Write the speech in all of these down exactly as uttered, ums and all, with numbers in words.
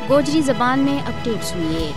گوجری زبان میں اپڈیٹس ہوئی ہے۔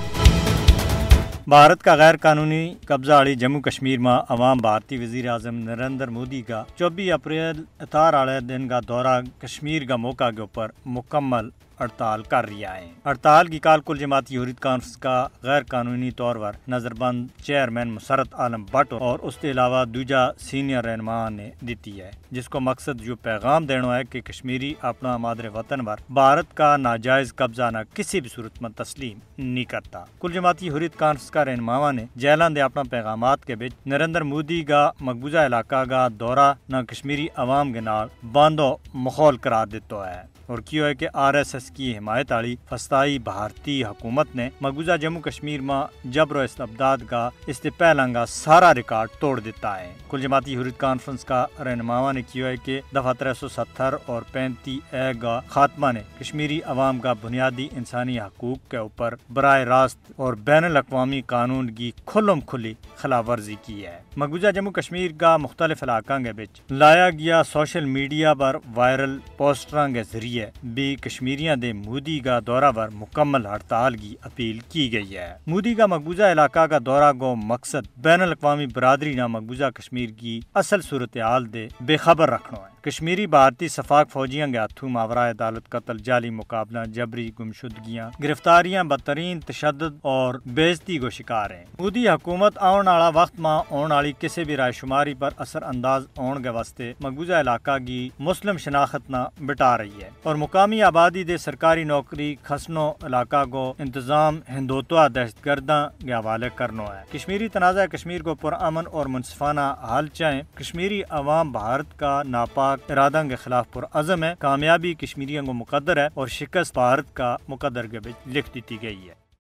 بھارت کا غیر قانونی قبضہ آڑی جموں کشمیر ما عوام بھارتی وزیر اعظم نریندر مودی کا چوبی اپریل اتار آڑے دن کا دورہ کشمیر کا موقع کے اپر مکمل ہڑتال کر رہیا ہے۔ ہڑتال کی کال کل جماعتی حریت کانفرنس کا غیر قانونی طور پر نظربند چیئرمین مسرت عالم بٹ اور اس کے علاوہ دوجہ سینئر رہنماؤں نے دیتی ہے، جس کو مقصد یوہ پیغام دینو ہے کہ کشمیری اپنا مادر وطن پر بھارت کا ناجائز قبضہ نا کسی بھی صورت ما تسلیم نہیں کرتا۔ کل جماعتی حریت کانفرنس کا رہنماؤں نے جیلاں دے اپنا پیغامات کے بچ نریندر مودی کا مقبوضہ علاقہ کا دورہ نا کشمیری عوام کے نال باندھو ماحول قرار دیتو ہے۔ اور کیو ہے کہ آر ایس ایس کی حمایت آڑی فستائی بھارتی حکومت نے مقبوضہ جموں کشمیر ما جبر و استبداد کا اس تے پہلاں کا سارا ریکارڈ توڑ دیتا ہے۔ کل جماعتی حریت کانفرنس کا رہنماواں نے کیو ہے کہ دفعہ ترے سو ستر اور پینتی اے کا خاتمہ نے کشمیری عوام کا بنیادی انسانی حقوق کے اوپر براہ راست اور بین الاقوامی قانون کی کھلم کھلی خلاف ورزی کی ہے۔ مقبوضہ جموں کشمیر کا مختلف علاقاں کے بچ لایا گیا سوشل میڈیا پر وائرل پوسٹراں کے ذریعے بھی کشمیریاں دے مودی کا دورہ پر مکمل ہڑتال کی اپیل کی گئی ہے۔ مودی کا مقبوضہ علاقہ کا دورہ کو مقصد بین الاقوامی برادری نا مقبوضہ کشمیر کی اصل صورتحال دے بے خبر رکھنو ہے۔ کشمیری بھارتی شفاق فوجیاں کے ہتھوں ماورائے عدالت قتل، جعلی مقابلہ، جبری گمشدگیاں، گرفتاریاں بدترین تشدد اور بے عزتی کو شکار ہیں۔ مودی حکومت آؤن آڑا وقت ما آؤن آڑی کسے بھی رائے شماری پر اثر انداز آؤن کے واسطے مقبوضہ علاقہ کی مسلم شناخت نا بٹا رہی ہے اور مقامی آبادی دے سرکاری نوکری کھسنو علاقہ کو انتظام ہندوتوا دہشت گرداں کے حوالے کرنو ہے۔ کشمیری تنازعہ کشمیر کو پرامن اور منصفانہ حل چاہیں۔ کشمیری عوام بھارت کا ناپاک اراداں کے خلاف پرعزم ہے۔ کامیابی کشمیریوں کو مقدر ہے اور شکست بھارت کا مقدر کے بچ لکھ دیتی گئی ہے۔